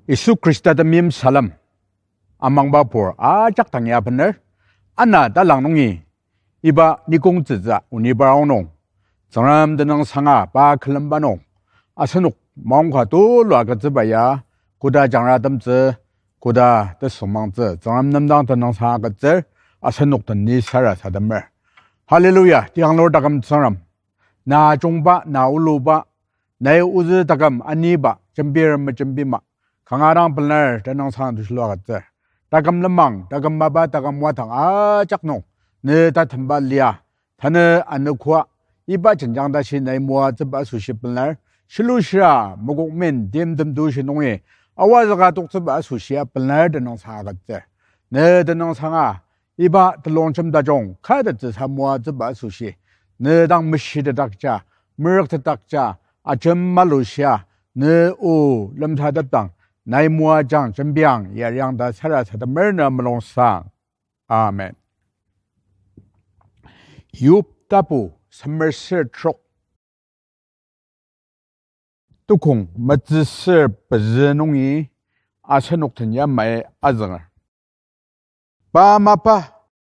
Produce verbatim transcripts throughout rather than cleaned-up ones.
Yisu Khrista temeim salem amangba pur ajak dangi abener, ana talang nungi iba nikong tsütsü oniba aonung, Tsüngrem tenüngsanga pa külemba nung, asenok maongka tulu agütsüba ya, koda jangratemtsü, koda tesüngmangtsü, Tsüngrem nem dang tenüngsang agütsür, asenok den ni sarasademer. Hallelujah, tianglur taküm Tsüngrem. Na jungba, na oluba, nai ozü taküm aniba, jembir mejembima, kanga dang pelar tenüngsang tushilua agütsür. Taküm lenmang, taküm mapa, taküm wadang ajak nung, ne tatemba lia, tanü anogo, iba jenjang tashi nai moatsüba asoshi pelar, shilushira, mokokmen, timtem tushi nungi, awazüka toktsüba asoshia pelar tenüngsang agütsür. Ne tenüngsanga, iba telongjem tajung katettsüsa moatsüba asoshi, ne dang meshitetakja, merüktetakja, ajem malushia, ne o lemsatepdang, nai moajang jembiang yariang ta sarasademer ne mulungsang. Amen. Job tapu semer ser trok. Tukong metsüsür pezü nungi asenok den yamai azünger. Pa mapa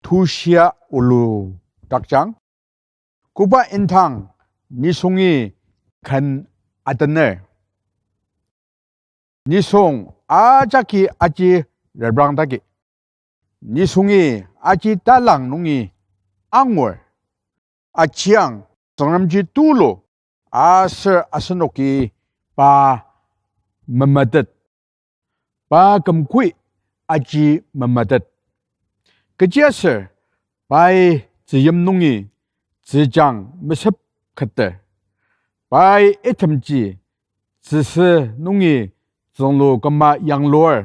tushia olu dakjang, koba indang nisungi ken atener. Nisung ajaki aji reprangdaki, nisungi aji talang nungi angur. Ajiang Tsüngremji tulu, aser asenoki pa memetet. Pa kümkui aji memetet. Kechiaser pai tzüyim nungi tzüjang mesepketer. Pai itemji tzüsü nungi tsünglu küma yanglur.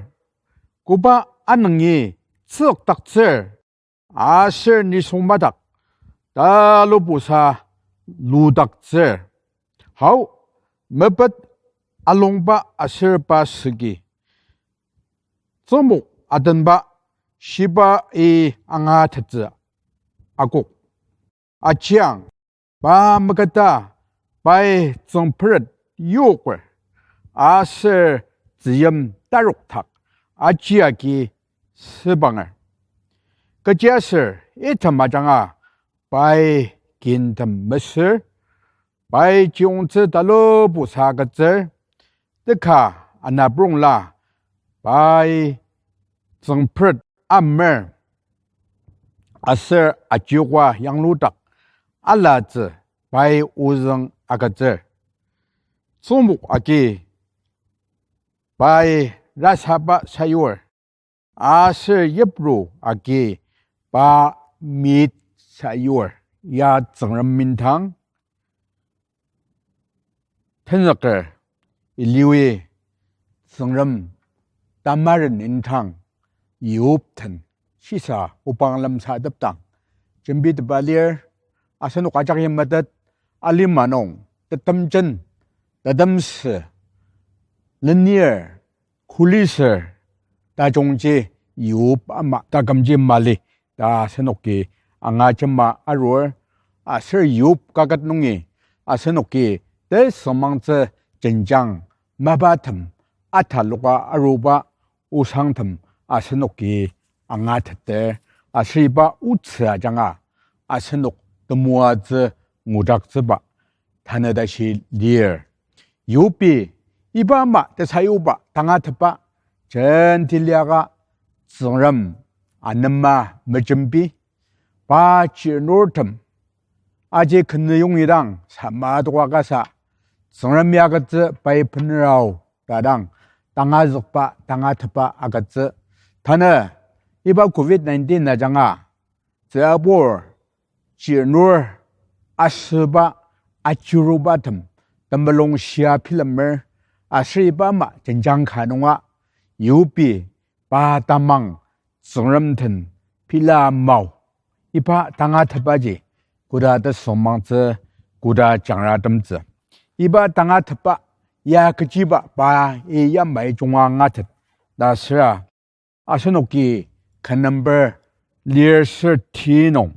Koba anüngi tsükdaktsür, aser nisung madak talupusa ludaktsür. Hau, mepet alongba aser pa süki tsüngmok atenba shibai angatettsü akok. Ajiang, pa meketa pai tsüngperet yoker, aser tzüyim tarokdak aji agi sübanger. Kechiaser item ajanga pai kintem mesür, pai chiyongtsü talupusa agütsür, teka anaprongla pai tsüngperet amer, aser ajioka yangludak alatsü pai ozüng agütsür. Tsüngmok agi pai rasaba sayur, aser yipru agi pa mit sayur, ya Tsüngrem indang. Tenzüker Elihu-i Tsüngrem tamaren indang Job den shisa obang lemsatepdang jembitepa lir, asenok ajak yamatet alima nung tetemjen, tetemsü, lenir, kulisür tajungji Job ama takümji mali ta asenoki angajema arur, aser Job kaket nungi asenoki tesüngmangtsü jenjang mapatem ataloka aruba osangtem asenoki angateter, aser iba otsü ajanga asenok temoatsü ngudaktsüba tanü tashi lir. Job-i iba ama tesayuba tangatetba jenti liaka Tsüngrem anema mejembi, pa chirnurtem aji kenü yongidang sama toka kasa Tsüngrem ya agütsü pai bener ao ta dang tangazükba tangatetba agütsü. Tanü iba covid nineteen ajanga tsüabur chirnur asüba achirubatem temulung shia bilemer, aser iba ama jenjang ka nunga Job-i pa tamang Tsüngrem den bila mao, iba tangatetbaji koda tesüngmangtsü, koda jangratemtsü. Iba tangatetba ya kechiba pa i yamai junga angatet ta süra asenoki ken number lir ser ti nung,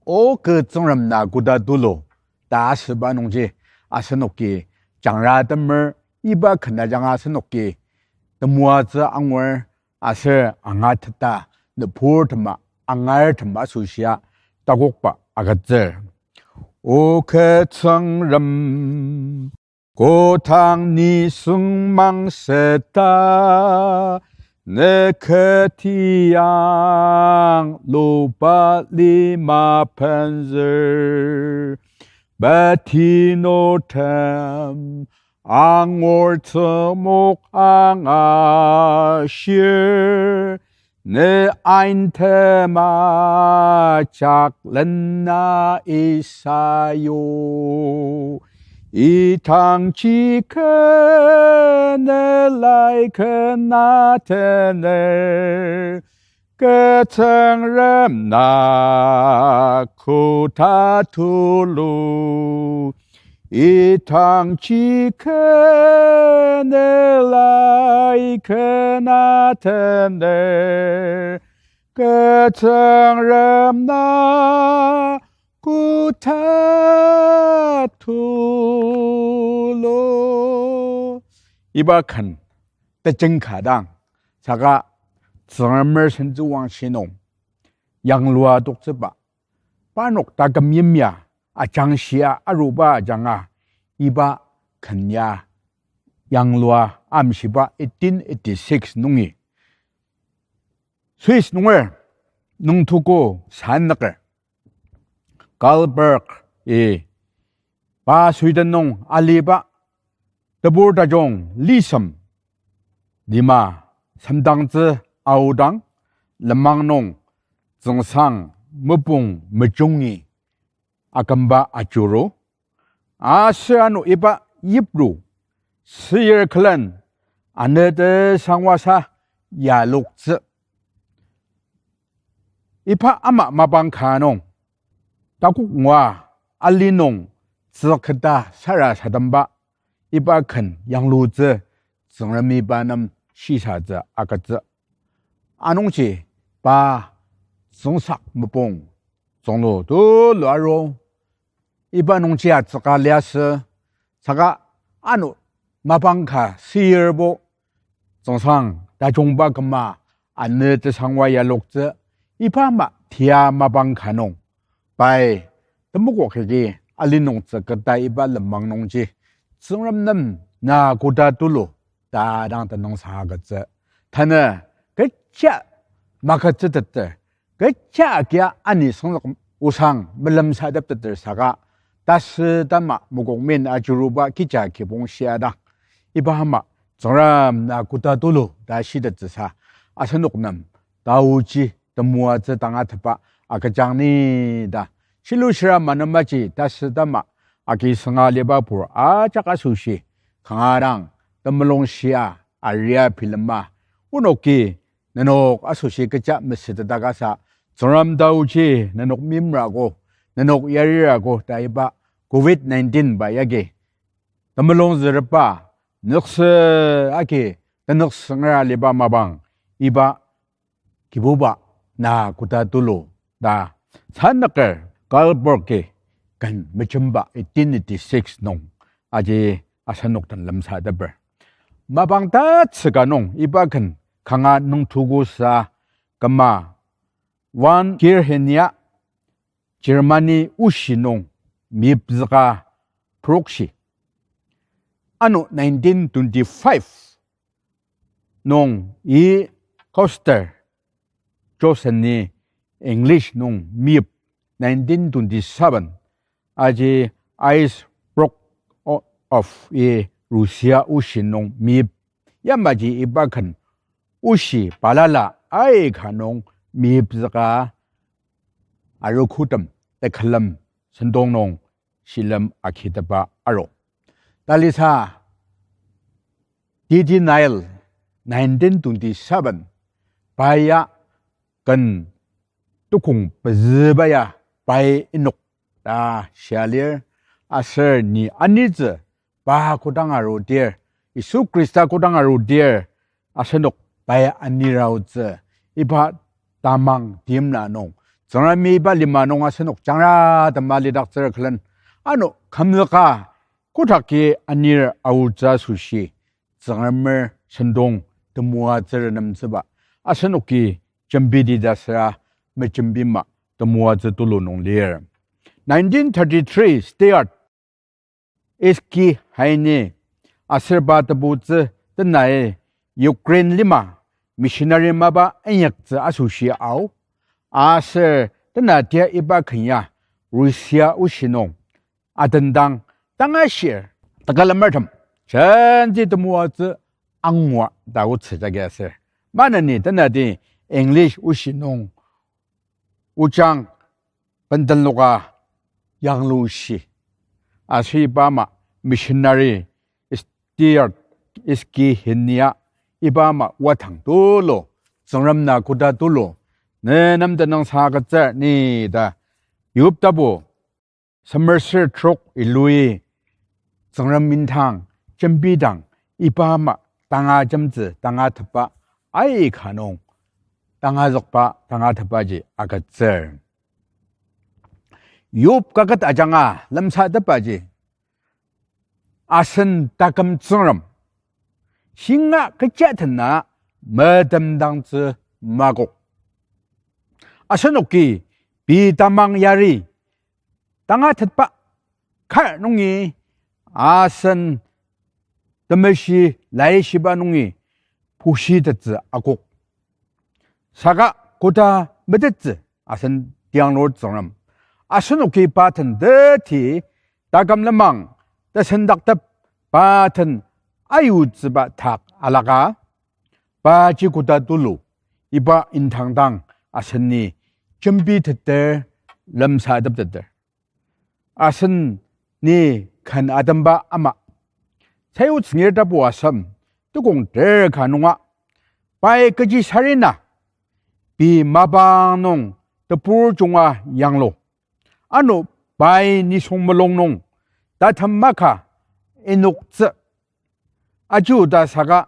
O kü Tsüngrem na koda tulu ta asüba nungji asenoki jangratemer iba ken ajanga asenoki temoatsü angur aser angateta nüburtema angartem asoshia takokba agütsür. O kü Tsüngrem, kodang nisung mangseta, ne ketiang luba lima penzür, beti notem angur tsümok angashir, ne ain tema jaklena isayo. Idangji kü ne lai kena tener, kü Tsüngrem na koda tulu. Idangji kü ne lai kena tener, kü Tsüngrem na koda tulu. Iba ken tejeng ka dang, saka Tsüngremer sentsüwangshi nung yanglua toktsüba, parnok taküm yimya ajangshia aruba ajanga iba ken ya yanglua amshiba eighteen eighty-six nungi Swiss nunger nüngtugu sanüker Karl Barth-i pa Sweden nung aliba tebur tajung lisem lima semdangtsü aodang lenmang nung tsüngsang mopung mejungi akümba ajuru. Aser ano iba yipru süyir külen anü tesangwasa yaloktsü. Iba ama mapang ka nung takok ngua ali nung tsüketa sarasademba iba ken yanglutsü Tsüngremi pa nem shisatsü agütsü. Anungji pa tsüngsak mopung tsünglu tulu aru, iba nungji atsüka liasü, saka ano mapang ka süyirbo tsüngsang tajungba küma anü tesangwa yaloktsü. Iba ama tia mapang ka nung pai temokok agi ali nung tsüketa iba lenmang nungji Tsüngrem nem na koda tulu ta dang tenüngsang agütsü. Tanü kecha magütsüteter, kecha agia ani süngzük osang melemsatepteter saka, tasü tama mokokmin ajuruba kija kibong shiadang iba ama Tsüngrem na koda tulu ta shitettsüsa asenok nem taoji temoatsü tangatetba agüjang ni ta shilushira manemaji tasü tama agi sünga liba pur ajak asoshi kanga dang temulung shia aria bilema onoki nenok asoshi kecha mesütetakasa Tsüngrem taoji nenok mimrago, nenok yarirago ta iba covid nineteen ba yagi temulung zürba nüksü agi tenük süngra liba mapang iba Kibuba na koda tulu ta sanüker Karl Barth-i ken mejemba eighteen eighty-six nung aji asenok den lemsateper. Mapang tatsüka nung iba ken kanga nüngtugu sa küma Waldkirchen ya Germany oshi nung meyipzüka prokshi. Ano nineteen twenty-five nung i Custer Johnson-i English nung meyip, nineteen twenty-seven aji Ice Brook of i Russia oshi nung meyip. Yamaji iba ken oshi balala aika nung meyipzüka arogotem tekülem sentong nung shilem agiteba aru. Talisa D D Niel, nineteen twenty-seven, pa ya ken tukong pezüba ya pai inok ta shia lir, aser ni anitsü pa kodang arudir, Yisu Khrista kodang arudir, asenok pai aniraotsü, iba tamang timla nung, Tsüngremi iba lima nung asenok jangra tema lidaktsür külen, ano kümzüka Kodaki anir aotsü asoshi, Tsüngremer sentong temoatsü renemtsüba, asenoki jembiti ta süra mejembima temoatsü tulu nung lir. Nineteen thirty-three Stuart Erskine aser pa tebutsü tenai Ukraine lima missionary mapa inyaktsü asoshi ao, aser tenatia iba ken ya Russia oshi nung atendang tangashir tekülemertem, jenji temoatsü angua ta otsü jagi aser. Maneni tenati English oshi nung ojang bendenoka yanglushi. Aser iba ama missionary Stuart Erskine ya iba ama wadang tulu, Tsüngrem na koda tulu, ne nem tenüngsang agütsür ni ta, Job tapu semer ser trok ilui, Tsüngrem indang jembidang iba ama tanga jemtsü tangatetba aika nung tangazükba tangatetbaji agütsür. Job kaket ajanga lemsatepbaji, asen taküm Tsüngrem, shinga kecha tena metemdangtsü makok. Asenoki pei tamang yari tangatetba kar nungi, asen temeshi laishiba nungi pushitettsü akok. Saka koda metettsü asen tianglur Tsüngrem. Asenoki pa den teti taküm lenmang tesendaktep pa den ayutsüba dak alaka, paji koda tulu, iba indang dang aseni jembiteter, lemsatepteter. Asen ni ken atemba ama, Sayutsüngir tapu asem, tukong ter ka nunga, pai kechi sarina, pei mapang nung tebur junga yanglu. Ano pai nisung mulung nung tatem maka inoktsü. Aji oda saka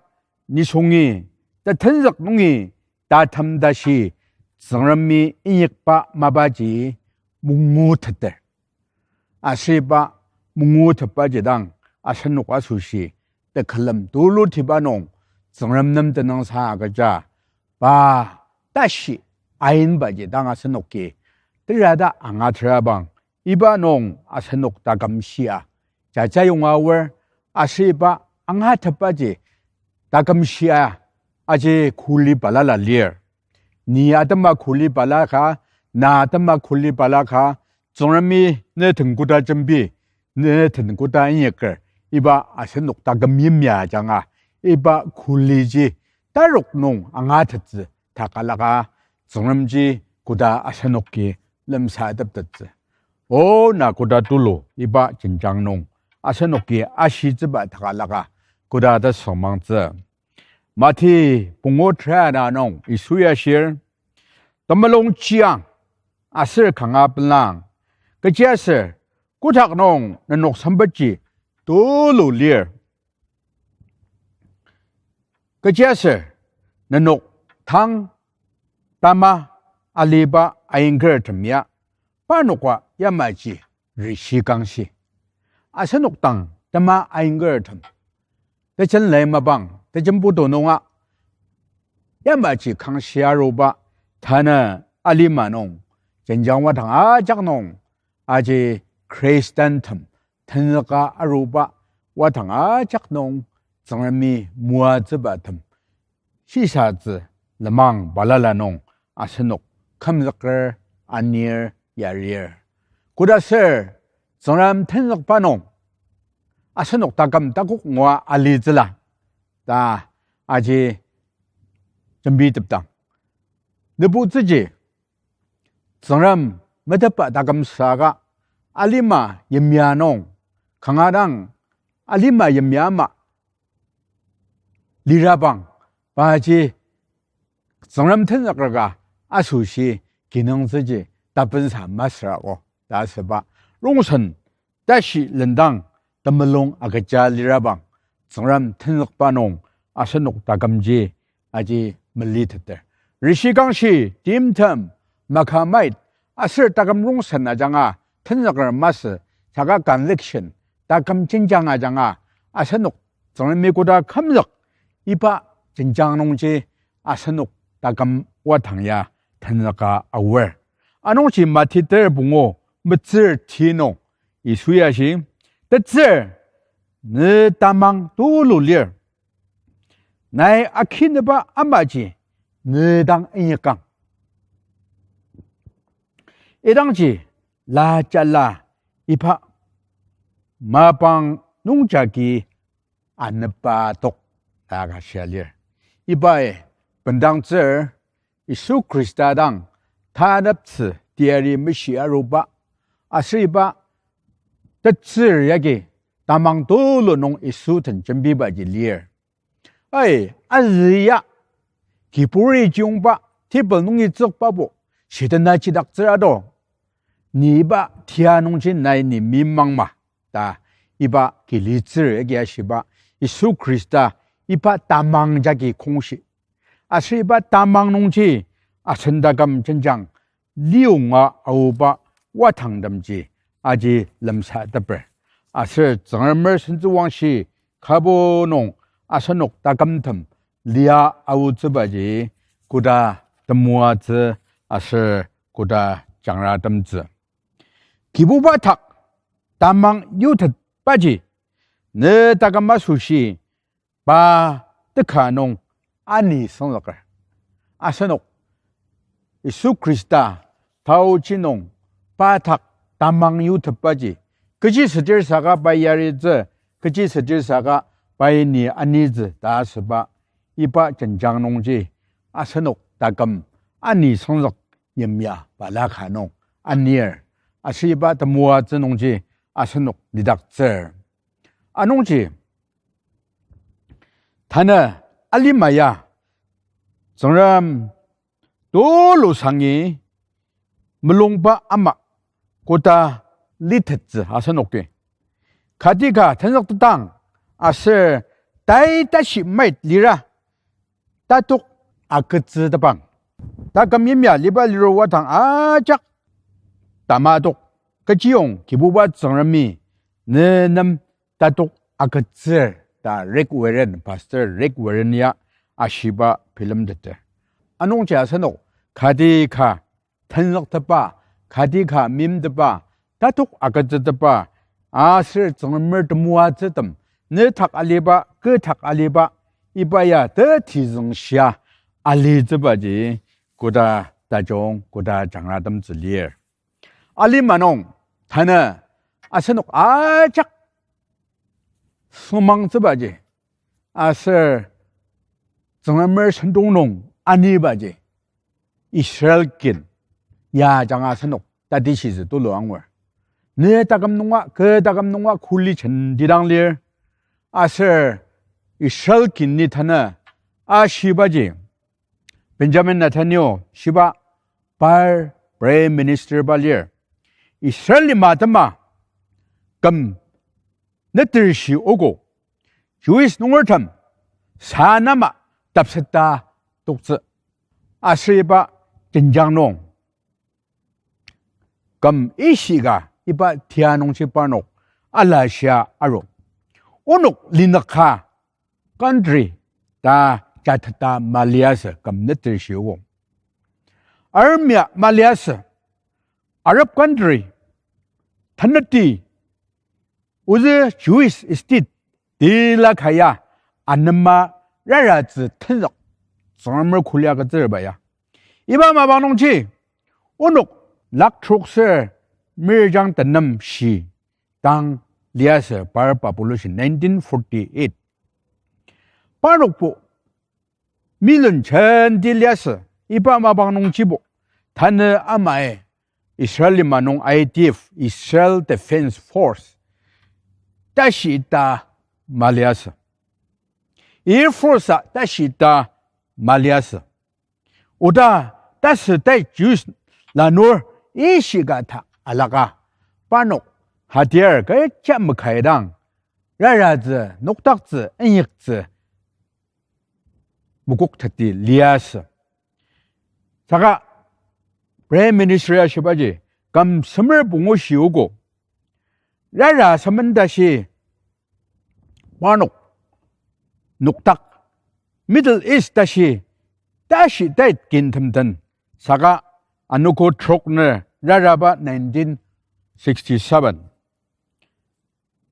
nisungi, tetenzük nungi tatem tashi Tsüngremi inyakba mapaji manguteter. Aser iba mangutetbaji dang asenok asoshi tekülem tulutiba nung Tsüngrem nem tenüngsang agüja, pa tashi ainbaji dang asenoki terata angaterabang, iba nung asenok taküm shia jaja yonga aor, aser iba angatetbaji taküm shia aji kuli balala lir. Ni atema kuli balaka, na atema kuli balaka, Tsüngremi ne den koda jembi, ne den koda inyaker, iba asenok taküm yimya ajanga, iba kuliji tarok nung angatettsü dak alaka, Tsüngremji koda asenoki lemsateptettsü. O na koda tulu iba jenjang nung asenoki ashitsüba dak alaka, koda ta süngmangtsü. Mati pungu tera na nung Yisu ya shir, temulung chiang aser kanga pelang. Kechiaser kotak nung nenok sempetji tulu lir. Kechiaser nenok tang tama aliba ayingkertem ya, parnoka yamaji rishi kangshi. Asenok tang tama ayingkertem, tejen lai mapang, tejen putu nunga yamaji kangshi aruba, tanü alima nung, jenjang wadang ajak nung, aji Khristantem tenzüka aruba wadang ajak nung, Tsüngremi moatsübatem shisatsü lenmang balala nung asenok kümzüker, anir, yarir. Koda ser Tsüngrem tenzükba nung asenok taküm takok ngua alitsüla ta aji jembitepdang, nebutsüji Tsüngrem metetba taküm saka alima yimya nung, kanga dang alima yimya ama lirabang, paji Tsüngrem tenzüker ka asoshi kinungtsüji tapensa masüra o ta asüba rongsen tashi lendang temulung agüja lirabang, Tsüngrem tenzükba nung asenok takümji aji meliteter. Rishi kangshi, timtem, makamait, aser taküm rongsen ajanga tenzüker masü, saka conviction taküm jenjang ajanga asenok Tsüngremi koda kümzük iba jenjang nungji asenok taküm wadang ya tenzüka aor. Anungji Mati ter pungu metsür ti nung Yisu ya shi, tetsür, ne tamang tulu lir. Nai akineba amaji ne dang inyakang. Idangji lajala iba mapang nungjagi anepa tok ta ka shia lir. Ibai bendangtsür Yisu Khrista dang taneptsü teyari meshi aruba, aser iba tetsür yagi tamang tulu nung Yisu den jembibaji lir. Ai, azü ya, kiburi chiyongba, table nungi tsükbabo, shidena chidaktsür ado. Ni iba tia nungji nai ni mimang ma, ta iba kilitsür agi ashiba, Yisu Khrista iba tamang jagi kongshi. Aser iba tamang nungji asen taküm jenjang liyonga aoba wadangtemji aji lemsateper. Aser Tsüngremer sentsüwangshi kabo nung asenok takümtem lia aotsübaji koda temoatsü aser koda jangratemtsü. Kibuba dak tamang yutetbaji ne taküm asoshi pa teka nung ani süngzüker. Asenok Yisu Khrista taochi nung pa dak tamang yutetbaji, kechi südir saka pai yaritsü, kechi südir saka pai ni anitsü ta asüba, iba jenjang nungji asenok taküm ani süngzük yimya balaka nung anir, aser iba temoatsü nungji asenok lidaktsür. Anungji tanü alima ya Tsüngrem tulu sangi mulungba ama koda litettsü asenoki. Kati ka tenzüktetang aser tai tashi mait lira tatok agütsütepang. Taküm yimya liba liro wadang ajak tamatok, kechiyong Kibuba Tsüngremi ne nem tatok agütsür ta Rick Warren, Pastor Rick Warren ya ashiba bilemteter. Anungji asenok kati ka tenzüktepa, kati ka meimtepa, tatok agütsütepa, aser Tsüngremer temoatsütem, ne dak aliba, kü dak aliba, iba ya tetizüng shia alitsübaji koda tajung koda jangratemtsü lir. Alima nung tanü asenok ajak sümangtsübaji aser Tsüngremer sentong nung anibaji Israel kin ya ajanga asenok tatishitsü tulu angur. Ne taküm nunga, kü taküm nunga kuli jenti dang lir. Aser Israel kin ni tanü ashibaji Benjamin Netanyahu shiba par Prime Minister ba lir. Israel lima atema küm netershi ogo, Jewish nungertem sa nama tapseta toktsü. Aser iba jenjang nung küm ishika iba tia nungji parnok alashia aru. Onok linüka country ta jateta maliasü küm netershi ogo. Armya maliasü Arab country taneti ozü Jewish state tila kaya anema raratsü tenzük Tsüngremer kuli agütsürba ya. Iba mapang nungji onok lak trok ser mirjang tenem shi dang liasü par population nineteen forty-eight. Parnokbo million jenti liasü, iba mapang nungjibo tanü amai Israel lima nung I D F, Israel Defense Force, tashi ta maliasü. Air Force a tashi ta maliasü. Oda tasü tai Jews lanur ishika ta alaka parnok hatiar kecha makaidang raratsü, noktaktsü, inyaktsü mokok tati liasü. Saka Prime Minister ya shibaji, küm semer pungu shiogo, rara semen tashi parnok nokdak Middle East tashi tashi tait kintemden saka anogo trok nü raraba nineteen sixty-seven.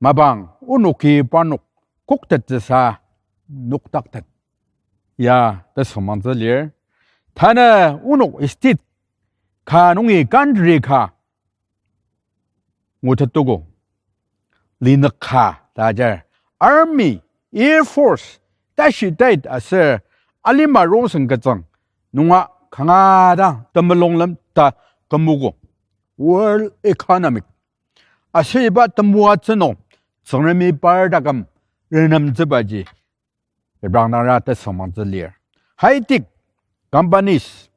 Mapang onoki parnok koktettsüsa nokdaktet. Ya, tesüngmangtsü lir. Tanü onok state ka nungi country ka ngutettogo. Linük ka ta ajar, Army, Air Force, tashi tait aser alima rongsen ketsüng nunga kanga dang temulung lem ta kümogo. World economic. Aser iba temoatsü nung Tsüngremi par taküm renemtsübaji reprangdangra tesüngmangtsü lir. High tech companies,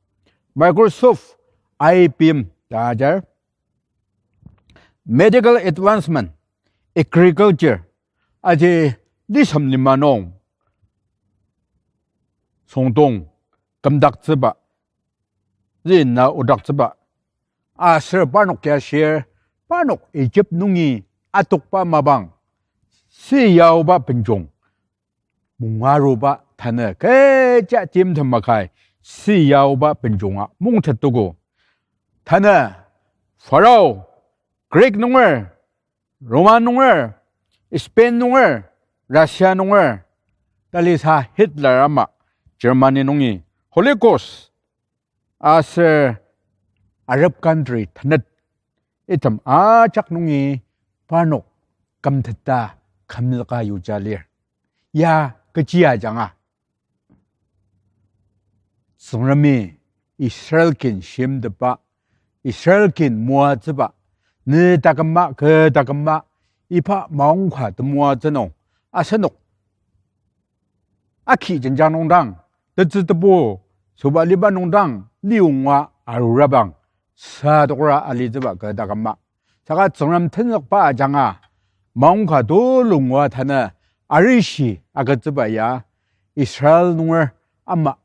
Microsoft, I B M ta ajar, medical advancement, agriculture, aji lisem lima nung süngdong kümdaktsüba, zina odaktsüba, aser parnok ya shir, parnok Egypt nungi atokba mapang, siyaoba benjong mungaruba tanü kecha timtem makai siyaoba benjonga mungtettogo. Tanü Pharaoh, Greek nunger, Roman nunger, Spain nunger, Russia nunger, talisa Hitler ama Germany nungi Holocaust aser Arab country tenet item ajak nungi parnok kümteta kümzüka yuja lir. Ya kechi ajanga Tsüngremi Israel kin shimteba, Israel kin moatsüba, ne taküma, kü taküma, iba maongka temoatsü nung, asenok aki jenjang nungdang, tetsü tebu, süba liba nungdang, liongwa arurabang, sa tokra alitsüba kü taküma. Saka Tsüngrem tenzükba ajanga, maongka tulu ngua tanü arishi agütsüba ya, Israel nunger ama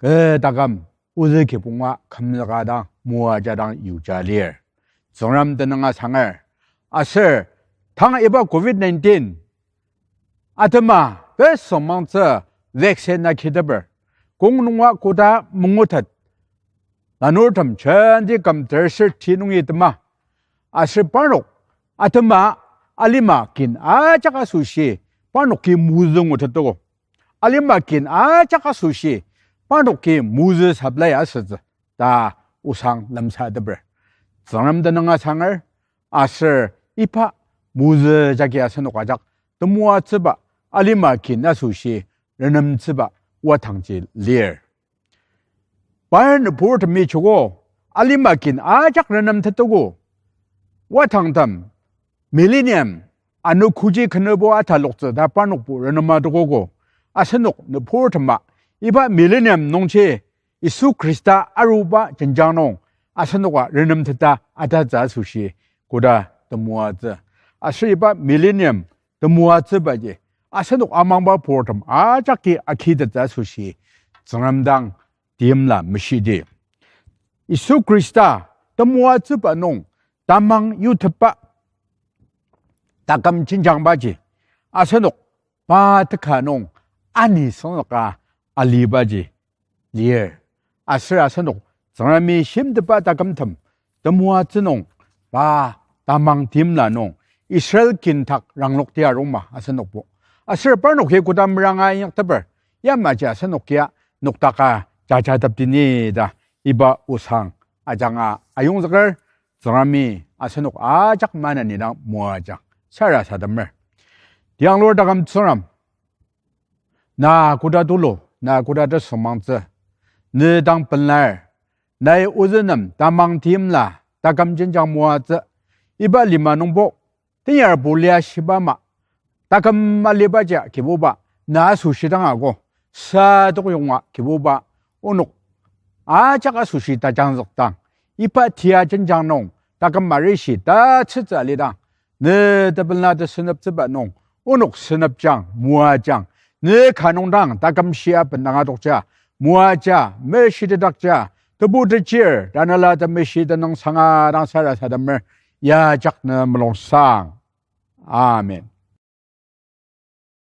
kü taküm ozü kibonga kümzüka dang moaja dang yuja lir. Tsüngrem tenüng asanger. Aser tang iba covid nineteen atema tesüngmangtsü vaccine agiteper, kong nunga koda mangutet, lanurtem jenti küm terser ti nungi tema. Aser parnok atema alima kin ajak asoshi parnoki mozü ngutettogo. Alima kin ajak asoshi parnoki mozü supply asütsü ta osang lemsateper. Tsüngrem tenüng asanger, aser iba mozü jagi asenok ajak temoatsüba alima kin asoshi renemtsüba watangji lir. Par nüburtemi joko alima kin ajak renemtettogo. Watangtem millennium anogoji kenübo ataloktsü ta parnokbo renema tokogo. Asenok nüburtema iba millennium nungji Yisu Khrista aruba jenjang nung asenoka renemteta atatsü asoshi koda temoatsü. Aser iba millennium temoatsübaji asenok amangba purtem ajaki akitettsü asoshi Tsüngrem dang timla meshidi. Yisu Khrista temoatsüba nung tamang yutepba taküm jenjangbaji asenok pa teka nung ani süngzüka alibaji lir. Aser asenok Tsüngremi shimteba takümtem temoatsü nung pa tamang timla nung Israel kin dak ranglokti arungma asenokbo. Aser parnoki koda meranga inyakteper, yamaji asenokia nokdaka jajatepdi ni ta iba osang ajanga ayongzüker. Tsüngremi asenok ajak maneni dang moajang sarasademer. Tianglur taküm Tsüngrem, na koda tulu, na koda tesüngmangtsü, ne dang pelar, nai ozü nem tamang timla taküm jenjang moatsü, iba lima nungbo tenyarbo lia shiba ama taküm alibaji Kibuba, na asoshi dang ako, sa tokyonga Kibuba, onok ajak asoshi tajangzükdang, iba tia jenjang nung taküm arishi tatsütsü alidang, ne tepela tesüneptsüba nung onok sünepjang, moajang, ne kanung dang taküm shia bendanga tokja, moaja, meshitedakja, tebu techir Tanela Temeshi tenüngsanga dang sarasademer, ya jak ne mulungsang. Amen.